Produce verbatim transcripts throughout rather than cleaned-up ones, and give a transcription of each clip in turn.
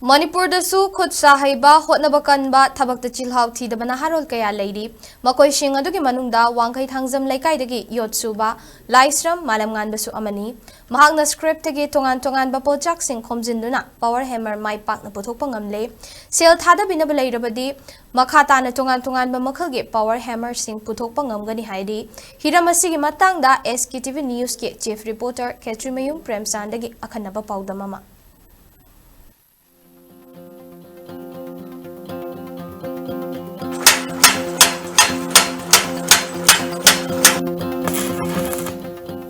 ꯃꯅꯤꯄꯨꯔꯗꯁꯨ ꯈꯨꯠ ꯁꯥ ꯍꯩꯕ, ꯍꯣꯠꯅꯕ ꯀꯟꯕ, ꯊꯕꯛꯇ ꯆꯤꯜꯍꯥꯎ ꯊꯤꯗꯕ ꯅꯍꯥꯔꯣꯜ ꯀꯌꯥ ꯂꯩꯔꯤ꯫ ꯃꯈꯣꯏꯁꯤꯡ ꯑꯗꯨꯒꯤ ꯃꯅꯨꯡꯗ ꯋꯥꯡꯈꯩ ꯊꯥꯡꯖꯝ ꯂꯩꯀꯥꯏꯗꯒꯤ ꯌꯣꯠ ꯁꯨꯕ ꯂꯥꯏꯁ꯭ꯔꯝ ꯃꯥꯂꯦꯝꯉꯥꯟꯕꯁꯨ ꯑꯃꯅꯤ꯫ ꯃꯍꯥꯛꯅ ꯁ꯭ꯀ꯭ꯔꯦꯞꯇꯒꯤ ꯇꯣꯉꯥꯟ ꯇꯣꯉꯥꯟꯕ ꯄꯣꯠꯆꯥꯛꯁꯤꯡ ꯈꯣꯝꯖꯤꯟꯗꯨꯅ ꯄꯥꯋꯔ ꯍꯦꯃꯔ ꯃꯥꯏ ꯄꯥꯛꯅ ꯄꯨꯊꯣꯛꯄ ꯉꯝꯂꯦ꯫ ꯁꯦꯜ ꯊꯥꯗꯕꯤꯅꯕ ꯂꯩꯔꯕꯗꯤ ꯃꯈꯥ ꯇꯥꯅ ꯇꯣꯉꯥꯟ ꯇꯣꯉꯥꯟꯕ ꯃꯈꯜꯒꯤ ꯄꯥꯋꯔ ꯍꯦꯃꯔꯁꯤꯡ ꯄꯨꯊꯣꯛꯄ ꯉꯝꯒꯅꯤ ꯍꯥꯏꯔꯤ꯫ ꯍꯤꯔꯝ ꯑꯁꯤꯒꯤ ꯃꯇꯥꯡꯗ ꯑꯦꯁ ꯀꯦ ꯇꯤ ꯚꯤ ꯅ꯭ꯌꯨꯁꯀꯤ ꯆꯤꯐ ꯔꯤꯄꯣꯔꯇꯔ ꯈꯦꯇ꯭ꯔꯤꯃꯌꯨꯝ ꯄ꯭ꯔꯦꯝꯆꯥꯟꯗꯒꯤ ꯑꯈꯟꯅꯕ ꯄꯥꯎꯗꯝ ꯑꯃ꯫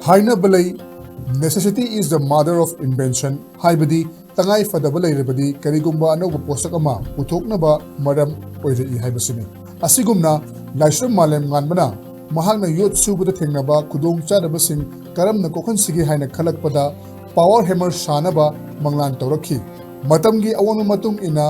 ꯍꯥꯏꯅꯕ ꯂꯩ, "Necessity is the mother of invention", ꯍꯥꯏꯕꯗꯤ ꯇꯉꯥꯏ ꯐꯗꯕ ꯂꯩꯔꯕꯗꯤ ꯀꯔꯤꯒꯨꯝꯕ ꯑꯅꯧꯕ ꯄꯣꯠꯁꯛ ꯑꯃ ꯄꯨꯊꯣꯛꯅꯕ ꯃꯔꯝ ꯑꯣꯏꯔꯛꯏ ꯍꯥꯏꯕꯁꯤꯅꯤ꯫ ꯑꯁꯤꯒꯨꯝꯅ ꯂꯥꯏꯁ꯭ꯔꯝ ꯃꯥꯂꯦꯝ ꯉꯥꯟꯕꯅ ꯃꯍꯥꯛꯅ ꯌꯣꯠ ꯁꯨꯕꯗ ꯊꯦꯡꯅꯕ ꯈꯨꯗꯣꯡꯆꯥꯗꯕꯁꯤꯡ ꯀꯔꯝꯅ ꯀꯣꯛꯍꯟꯁꯤꯒꯦ ꯍꯥꯏꯅ ꯈꯜꯂꯛꯄꯗ ꯄꯥꯋꯔ ꯍꯦꯃꯔ ꯁꯥꯅꯕ ꯃꯪꯂꯥꯟ ꯇꯧꯔꯛꯈꯤ꯫ ꯃꯇꯝꯒꯤ ꯑꯑꯣꯟꯕ ꯃꯇꯨꯡ ꯏꯟꯅ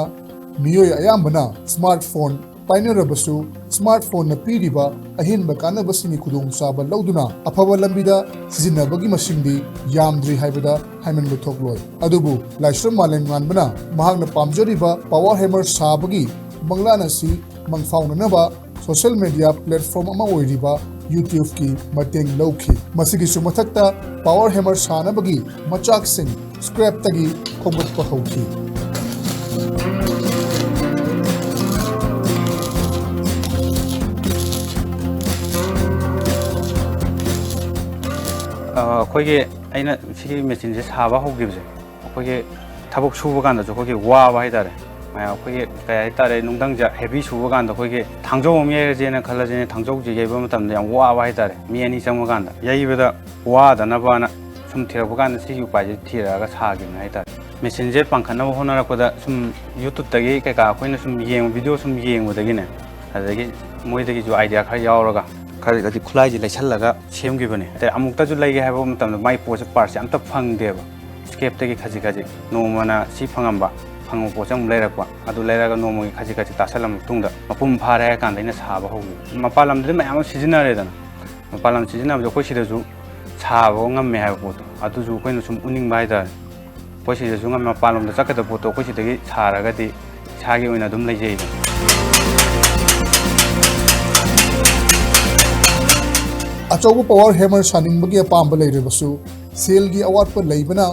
ꯃꯤꯑꯣꯏ ꯑꯌꯥꯝꯕꯅ ꯁ꯭ꯃꯥꯔꯠꯐꯣꯟ ꯄꯥꯏꯅꯔꯕꯁꯨ, ꯁ꯭ꯃꯥꯔꯠꯐꯣꯟꯅ ꯄꯤꯔꯤꯕ ꯑꯍꯦꯟꯕ ꯀꯥꯟꯅꯕꯁꯤꯡꯒꯤ ꯈꯨꯗꯣꯡꯆꯥꯕ ꯂꯧꯗꯨꯅ ꯑꯐꯕ ꯂꯝꯕꯤꯗ ꯁꯤꯖꯤꯟꯅꯕꯒꯤ ꯃꯁꯤꯡꯗꯤ ꯌꯥꯝꯗ꯭ꯔꯤ ꯍꯥꯏꯕꯗ ꯍꯥꯏꯃꯟꯕ ꯊꯣꯛꯂꯣꯏ꯫ ꯑꯗꯨꯕꯨ ꯂꯥꯏꯁ꯭ꯔꯝ ꯃꯥꯂꯦꯝ ꯉꯥꯟꯕꯅ ꯃꯍꯥꯛꯅ ꯄꯥꯝꯖꯔꯤꯕ ꯄꯥꯋꯔ ꯍꯦꯃꯔ ꯁꯥꯕꯒꯤ ꯃꯪꯂꯥꯟ ꯑꯁꯤ ꯃꯪꯐꯥꯎꯅꯅꯕ ꯁꯣꯁꯤꯌꯦꯜ ꯃꯤꯗꯤꯌꯥ ꯄ꯭ꯂꯦꯠꯐꯣꯔꯝ ꯑꯃ ꯑꯣꯏꯔꯤꯕ YouTubeꯀꯤ ꯃꯇꯦꯡ ꯂꯧꯈꯤ꯫ ꯃꯁꯤꯒꯤꯁꯨ ꯃꯊꯛꯇ ꯄꯥꯋꯔ ꯍꯦꯃꯔ ꯁꯥꯅꯕꯒꯤ ꯃꯆꯥꯛꯁꯤꯡ ꯁ꯭ꯀ꯭ꯔꯦꯞꯇꯒꯤ ꯈꯣꯝꯒꯠꯄ ꯍꯧꯈꯤ꯫ ꯑ, ꯑꯩꯈꯣꯏꯒꯤ, ꯑꯩꯅ ꯁꯤꯒꯤ ꯃꯦꯆꯤꯟꯁꯦ ꯁꯥꯕ ꯍꯧꯈꯤꯕꯁꯦ, ꯑꯩꯈꯣꯏꯒꯤ ꯊꯕꯛ ꯁꯨꯕ ꯀꯥꯟꯗꯁꯨ ꯑꯩꯈꯣꯏꯒꯤ ꯋꯥꯕ ꯍꯥꯏꯇꯥꯔꯦ꯫ ꯑ, ꯑꯩꯈꯣꯏꯒꯤ ꯀꯩ ꯍꯥꯏꯇꯥꯔꯦ, ꯅꯨꯡꯗꯪꯁꯦ heavy ꯁꯨꯕ ꯀꯥꯟꯗ ꯑꯩꯈꯣꯏꯒꯤ ꯊꯥꯡꯖꯧ ꯑꯃ ꯌꯩꯔꯁꯦꯅ ꯈꯜꯂꯁꯤꯅꯦ, ꯊꯥꯡꯖꯧꯁꯦ ꯌꯩꯕ ꯃꯇꯝꯗ ꯌꯥꯝ ꯋꯥꯕ ꯍꯥꯏꯇꯥꯔꯦ꯫ ꯃꯤ ꯑꯅꯤ ꯆꯪꯕ ꯀꯥꯟꯗ ꯌꯩꯕꯗ ꯋꯥꯗꯅꯕꯅ ꯁꯨꯝ ꯊꯤꯔꯛꯄ ꯀꯥꯟꯗ ꯁꯤꯒꯤ ꯎꯄꯥꯏꯁꯦ ꯊꯤꯔꯛꯑꯒ ꯁꯥꯈꯤꯕꯅꯦ ꯍꯥꯏꯇꯥꯔꯦ꯫ ꯃꯦꯆꯤꯟꯁꯦ ꯄꯥꯡꯈꯠꯅꯕ ꯍꯣꯠꯅꯔꯛꯄꯗ ꯁꯨꯝ YouTubeꯇꯒꯤ ꯀꯩꯀꯥ ꯑꯩꯈꯣꯏꯅ ꯁꯨꯝ ꯌꯦꯡꯕ, video ꯁꯨꯝ ꯌꯦꯡꯕꯗꯒꯤꯅꯦ, ꯑꯗꯨꯗꯒꯤ ꯃꯣꯏꯗꯒꯤꯁꯨ idea ꯈꯔ ꯌꯥꯎꯔꯒ ꯈꯔ ꯈꯔꯗꯤ ꯈꯨꯠꯂꯥꯏꯁꯦ ꯂꯩꯁꯜꯂꯒ ꯁꯦꯝꯈꯤꯕꯅꯦ꯫ ꯍꯥꯏꯇꯥꯔꯦ, ꯑꯃꯨꯛꯇꯁꯨ ꯂꯩꯒꯦ ꯍꯥꯏꯕ ꯃꯇꯝꯗ ꯃꯥꯏ ꯄꯣꯠꯁꯦ, partsꯁꯦ ꯑꯝꯇ ꯐꯪꯗꯦꯕ꯫ Scrapꯇꯒꯤ ꯈꯖꯤꯛ ꯈꯖꯤꯛ ꯅꯣꯡꯃꯅ ꯁꯤ ꯐꯪꯉꯝꯕ, ꯐꯪꯕ ꯄꯣꯠꯁꯦ ꯑꯃꯨꯛ ꯂꯩꯔꯛꯄ, ꯑꯗꯨ ꯂꯩꯔꯒ ꯅꯣꯡꯃꯒꯤ ꯈꯖꯤꯛ ꯈꯖꯤꯛ ꯇꯥꯁꯜꯂ ꯃꯇꯨꯡꯗ ꯃꯄꯨꯡ ꯐꯥꯔꯦ ꯍꯥꯏꯔ ꯀꯥꯟꯗ ꯑꯩꯅ ꯁꯥꯕ ꯍꯧꯈꯤꯕ꯫ ꯃꯄꯥꯟ ꯂꯝꯗꯗꯤ ꯃꯌꯥꯝ ꯑꯃ ꯁꯤꯖꯤꯟꯅꯔꯦꯗꯅ, ꯃꯄꯥꯟ ꯂꯝ ꯁꯤꯖꯤꯟꯅꯕꯁꯦ ꯑꯩꯈꯣꯏ ꯁꯤꯗꯁꯨ ꯁꯥꯕ ꯉꯝꯃꯦ ꯍꯥꯏꯕ ꯄꯣꯠꯇꯣ, ꯑꯗꯨꯁꯨ ꯑꯩꯈꯣꯏꯅ ꯁꯨꯝ ꯎꯠꯅꯤꯡꯕ ꯍꯥꯏꯇꯥꯔꯦ꯫ ꯑꯩꯈꯣꯏ ꯁꯤꯗꯁꯨ ꯉꯝꯃꯦ, ꯃꯄꯥꯟꯂꯣꯝꯗ ꯆꯠꯀꯗꯕ ꯄꯣꯠꯇꯣ ꯑꯩꯈꯣꯏ ꯁꯤꯗꯒꯤ ꯁꯥꯔꯒꯗꯤ ꯏꯁꯥꯒꯤ ꯑꯣꯏꯅ ꯑꯗꯨꯝ ꯂꯩꯖꯩꯗꯅ꯫ ꯑꯆꯧꯕ power hammer ꯁꯥꯅꯤꯡꯕꯒꯤ ꯑꯄꯥꯝꯕ ꯂꯩꯔꯕꯁꯨ, ꯁꯦꯜꯒꯤ ꯑꯋꯥꯠꯄ ꯂꯩꯕꯅ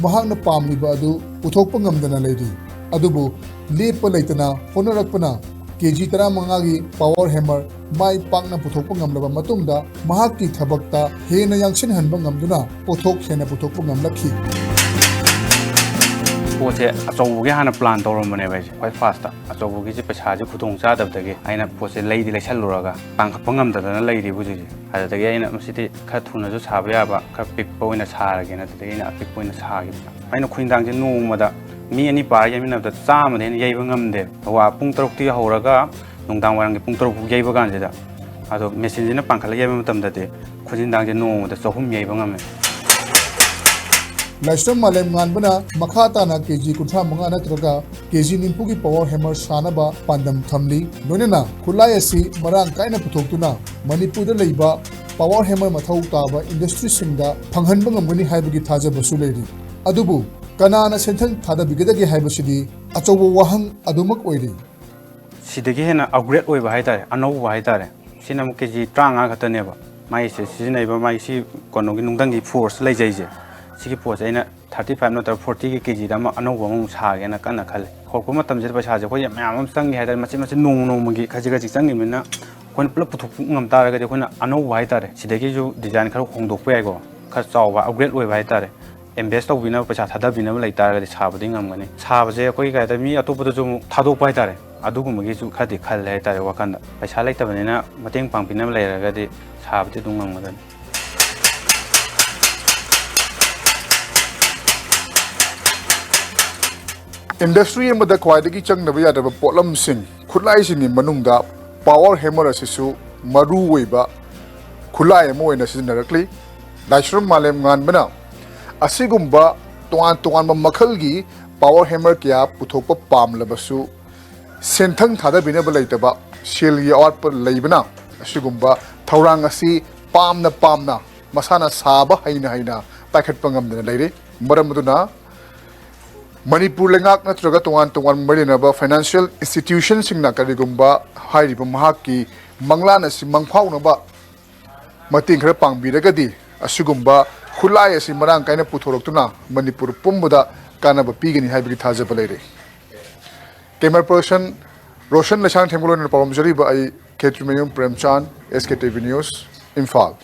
ꯃꯍꯥꯛꯅ ꯄꯥꯝꯂꯤꯕ ꯑꯗꯨ ꯄꯨꯊꯣꯛꯄ ꯉꯝꯗꯅ ꯂꯩꯔꯤ꯫ ꯑꯗꯨꯕꯨ ꯂꯦꯞꯄ ꯂꯩꯇꯅ ꯍꯣꯠꯅꯔꯛꯄꯅ ꯀꯦ ꯖꯤ ꯇꯔꯥꯃꯉꯥꯒꯤ power hammer ꯃꯥꯏ ꯄꯥꯛꯅ ꯄꯨꯊꯣꯛꯄ ꯉꯝꯂꯕ ꯃꯇꯨꯡꯗ, ꯃꯍꯥꯛꯀꯤ ꯊꯕꯛꯇ ꯍꯦꯟꯅ ꯌꯥꯡꯁꯤꯟꯍꯟꯕ ꯉꯝꯗꯨꯅ ꯄꯣꯠꯊꯣꯛ ꯍꯦꯟꯅ ꯄꯨꯊꯣꯛꯄ ꯉꯝꯂꯛꯈꯤ꯫ ꯄꯣꯠꯁꯦ ꯑꯆꯧꯕꯒꯤ ꯍꯥꯟꯅ plan ꯇꯧꯔꯝꯕꯅꯦꯕ ꯑꯩꯁꯦ꯫ ꯈ꯭ꯋꯥꯏ first ꯑꯆꯧꯕꯒꯤꯁꯦ ꯄꯩꯁꯥꯁꯦ ꯈꯨꯗꯣꯡ ꯆꯥꯗꯕꯗꯒꯤ ꯑꯩꯅ ꯄꯣꯠꯁꯦ ꯂꯩꯗꯤ ꯂꯩꯁꯜꯂꯨꯔꯒ ꯄꯥꯡꯈꯠꯄ ꯉꯝꯗꯗꯅ ꯂꯩꯔꯤꯕ ꯍꯧꯖꯤꯛꯁꯦ꯫ ꯑꯗꯨꯗꯒꯤ ꯑꯩꯅ ꯃꯁꯤꯗꯤ ꯈꯔ ꯊꯨꯅꯁꯨ ꯁꯥꯕ ꯌꯥꯕ, ꯈꯔ ꯄꯤꯛꯄ ꯑꯣꯏꯅ ꯁꯥꯔꯒꯦꯅ ꯑꯗꯨꯗꯒꯤ ꯑꯩꯅ ꯑꯄꯤꯛꯄ ꯑꯣꯏꯅ ꯁꯥꯈꯤꯕ꯫ ꯑꯩꯅ ꯈꯨꯅꯤꯡꯗꯥꯡꯁꯦ ꯅꯣꯡꯃꯗ ꯃꯤ ꯑꯅꯤ ꯄꯥꯔ ꯌꯩꯃꯤꯟꯅꯕꯗ ꯆꯥꯝꯃꯗꯩ ꯍꯦꯟꯅ ꯌꯩꯕ ꯉꯝꯗꯦꯕ꯫ ꯋꯥ ꯄꯨꯡ ꯇꯔꯨꯛꯇꯒꯤ ꯍꯧꯔꯒ ꯅꯨꯡꯗꯥꯡ ꯋꯥꯏꯔꯝꯒꯤ ꯄꯨꯡ ꯇꯔꯨꯛ ꯐꯥꯎ ꯌꯩꯕ ꯀꯥꯟꯁꯤꯗ, ꯑꯗꯣ ꯃꯦꯆꯤꯟꯁꯤꯅ ꯄꯥꯡꯈꯠꯂꯒ ꯌꯩꯕ ꯃꯇꯝꯗꯗꯤ ꯈꯨꯖꯤꯟꯗꯥꯡꯁꯦ ꯅꯣꯡꯃꯗ ꯆꯍꯨꯝ ꯌꯩꯕ ꯉꯝꯃꯦ꯫ ꯂꯥꯏꯁ꯭ꯔꯝ ꯃꯥꯂꯦꯝ ꯉꯥꯟꯕꯅ ꯃꯈꯥ ꯇꯥꯅ ꯀꯦ ꯖꯤ ꯀꯨꯟꯊ꯭ꯔꯥ ꯃꯉꯥ ꯅꯠꯇ꯭ꯔꯒ ꯀꯦ ꯖꯤ ꯅꯤꯐꯨꯒꯤ power hammer ꯁꯥꯅꯕ ꯄꯥꯟꯗꯝ ꯊꯝꯂꯤ꯫ ꯂꯣꯏꯅꯅ ꯈꯨꯠꯂꯥꯏ ꯑꯁꯤ ꯃꯔꯥꯡ ꯀꯥꯏꯅ ꯄꯨꯊꯣꯛꯇꯨꯅ ꯃꯅꯤꯄꯨꯔꯗ ꯂꯩꯕ power hammer ꯃꯊꯧ ꯇꯥꯕ industryꯁꯤꯡꯗ ꯐꯪꯍꯟꯕ ꯉꯝꯒꯅꯤ ꯍꯥꯏꯕꯒꯤ ꯊꯥꯖꯕꯁꯨ ꯂꯩꯔꯤ꯫ ꯑꯗꯨꯕꯨ ꯀꯅꯥꯅ ꯁꯦꯟꯊꯪ ꯊꯥꯗꯕꯤꯒꯗꯒꯦ ꯍꯥꯏꯕꯁꯤꯗꯤ ꯑꯆꯧꯕ ꯋꯥꯍꯪ ꯑꯗꯨꯃꯛ ꯑꯣꯏꯔꯤ꯫ ꯁꯤꯗꯒꯤ ꯍꯦꯟꯅ upgrade ꯑꯣꯏꯕ ꯍꯥꯏꯇꯥꯔꯦ, ꯑꯅꯧꯕ ꯍꯥꯏꯇꯥꯔꯦ꯫ ꯁꯤꯅ ꯑꯃꯨꯛ ꯀꯦ ꯖꯤ ꯇꯔꯥꯃꯉꯥ ꯈꯛꯇꯅꯦꯕ꯫ ꯃꯥꯒꯤꯁꯦ ꯁꯤꯖꯤꯟꯅꯔꯤꯕ, ꯃꯥꯒꯤ ꯁꯤ ꯀꯩꯅꯣꯒꯤ ꯅꯨꯡꯙꯪꯒꯤ force ꯂꯩꯖꯩꯁꯦ, ꯁꯤꯒꯤ ꯄꯣꯠꯁꯦ ꯑꯩꯅ thirty five ꯅꯠꯇ꯭ꯔꯒ fortyꯒꯤ ꯀꯦ ꯖꯤꯗ ꯑꯃ ꯑꯅꯧꯕ ꯑꯃꯃꯨꯛ ꯁꯥꯒꯦꯅ ꯀꯟꯅ ꯈꯜꯂꯤ꯫ ꯍꯧꯔꯛꯄ ꯃꯇꯝꯁꯤꯗ ꯄꯩꯁꯥꯁꯦ ꯑꯩꯈꯣꯏ ꯃꯌꯥꯝ ꯑꯃ ꯆꯪꯉꯤ ꯍꯥꯏꯇꯥꯔꯦ, ꯃꯆꯤꯠ ꯃꯆꯤꯠ ꯅꯣꯡꯃ ꯅꯣꯡꯃꯒꯤ ꯈꯖꯤꯛ ꯈꯖꯤꯛ ꯆꯪꯉꯤꯕꯅꯤꯅ ꯑꯩꯈꯣꯏꯅ ꯄꯨꯂꯞ ꯄꯨꯊꯣꯛꯄ ꯉꯝ ꯇꯥꯔꯒꯗꯤ ꯑꯩꯈꯣꯏꯅ ꯑꯅꯧꯕ ꯍꯥꯏꯇꯥꯔꯦ, ꯁꯤꯗꯒꯤꯁꯨ design ꯈꯔ ꯍꯣꯡꯗꯣꯛꯄ ꯌꯥꯏꯀꯣ, ꯈꯔ ꯆꯥꯎꯕ upgrade ꯑꯣꯏꯕ ꯍꯥꯏꯇꯥꯔꯦ꯫ Invest ꯇꯧꯕꯤꯅꯕ, ꯄꯩꯁꯥ ꯊꯥꯗꯕꯤꯅꯕ ꯂꯩ ꯇꯥꯔꯒꯗꯤ ꯁꯥꯕꯗꯤ ꯉꯝꯒꯅꯤ꯫ ꯁꯥꯕꯁꯦ ꯑꯩꯈꯣꯏ ꯀꯩ ꯍꯥꯏꯇꯥꯔꯦ, ꯃꯤ ꯑꯇꯣꯞꯄꯗꯁꯨ ꯑꯃꯨꯛ ꯊꯥꯗꯣꯛꯄ ꯍꯥꯏꯇꯥꯔꯦ, ꯑꯗꯨꯒꯨꯝꯕꯒꯤꯁꯨ ꯈꯔꯗꯤ ꯈꯜꯂꯦ ꯍꯥꯏꯇꯥꯔꯦ ꯋꯥꯈꯜꯗ꯫ ꯄꯩꯁꯥ ꯂꯩꯇꯕꯅꯤꯅ ꯃꯇꯦꯡ ꯄꯥꯡꯕꯤꯅꯕ ꯂꯩꯔꯒꯗꯤ ꯁꯥꯕꯗꯤ ꯑꯗꯨꯝ ꯉꯝꯒꯗꯕꯅꯤ꯫ Industry ꯑꯃꯗ ꯈ꯭ꯋꯥꯏꯗꯒꯤ ꯆꯪꯗꯕ ꯌꯥꯗ꯭ꯔꯕ ꯄꯣꯠꯂꯝꯁꯤꯡ, ꯈꯨꯠꯂꯥꯏꯁꯤꯡꯒꯤ ꯃꯅꯨꯡꯗ power hammer ꯑꯁꯤꯁꯨ ꯃꯔꯨ ꯑꯣꯏꯕ ꯈꯨꯠꯂꯥꯏ ꯑꯃ ꯑꯣꯏꯅ ꯁꯤꯖꯤꯟꯅꯔꯛꯂꯤ꯫ ꯂꯥꯏꯁ꯭ꯔꯝ ꯃꯥꯂꯦꯝ ꯉꯥꯟꯕꯅ ꯑꯁꯤꯒꯨꯝꯕ ꯇꯣꯉꯥꯟ ꯇꯣꯉꯥꯟꯕ ꯃꯈꯜꯒꯤ power hammer ꯀꯌꯥ ꯄꯨꯊꯣꯛꯄ ꯄꯥꯝꯂꯕꯁꯨ, ꯁꯦꯟꯊꯪ ꯊꯥꯗꯕꯤꯅꯕ ꯂꯩꯇꯕ, ꯁꯦꯜꯒꯤ ꯑꯋꯥꯠꯄ ꯂꯩꯕꯅ ꯑꯁꯤꯒꯨꯝꯕ ꯊꯧꯔꯥꯡ ꯑꯁꯤ ꯄꯥꯝꯅ ꯄꯥꯝꯅ, ꯃꯁꯥꯅ ꯁꯥꯕ ꯍꯩꯅ ꯍꯩꯅ ꯄꯥꯏꯈꯠꯄ ꯉꯝꯗꯅ ꯂꯩꯔꯦ꯫ ꯃꯔꯝ ꯑꯗꯨꯅ ꯃꯅꯤꯄꯨꯔ ꯂꯩꯉꯥꯛ ꯅꯠꯇ꯭ꯔꯒ ꯇꯣꯉꯥꯟ ꯇꯣꯉꯥꯟꯕ ꯃꯔꯤ ꯂꯩꯅꯕ ꯐꯥꯏꯅꯥꯟꯁꯤꯌꯦꯜ ꯏꯟꯁꯇꯤꯇ꯭ꯌꯨꯁꯟꯁꯤꯡꯅ ꯀꯔꯤꯒꯨꯝꯕ ꯍꯥꯏꯔꯤꯕ ꯃꯍꯥꯛꯀꯤ ꯃꯪꯂꯥꯟ ꯑꯁꯤ ꯃꯪꯐꯥꯎꯅꯕ ꯃꯇꯦꯡ ꯈꯔ ꯄꯥꯡꯕꯤꯔꯒꯗꯤ, ꯑꯁꯤꯒꯨꯝꯕ ꯈꯨꯠꯂꯥꯏ ꯑꯁꯤ ꯃꯔꯥꯡ ꯀꯥꯏꯅ ꯄꯨꯊꯣꯔꯛꯇꯨꯅ ꯃꯅꯤꯄꯨꯔ ꯄꯨꯝꯕꯗ ꯀꯥꯟꯅꯕ ꯄꯤꯒꯅꯤ ꯍꯥꯏꯕꯒꯤ ꯊꯥꯖꯕ ꯂꯩꯔꯦ꯫ ꯀꯦꯃꯦꯔꯥ ꯄꯔꯁꯟ ꯔꯣꯁꯟ ꯂꯩꯁꯥꯡꯊꯦꯝꯒ ꯂꯣꯏꯅꯅ ꯄꯥꯎꯗꯝꯖꯔꯤꯕ ꯑꯩ ꯈꯦꯇ꯭ꯔꯤꯃꯌꯨꯝ ꯄ꯭ꯔꯦꯝꯆꯥꯟ, ꯑꯦꯁ ꯀꯦ ꯇꯤ ꯚꯤ ꯅ꯭ꯌꯨꯁ, ꯏꯝꯐꯥꯜ꯫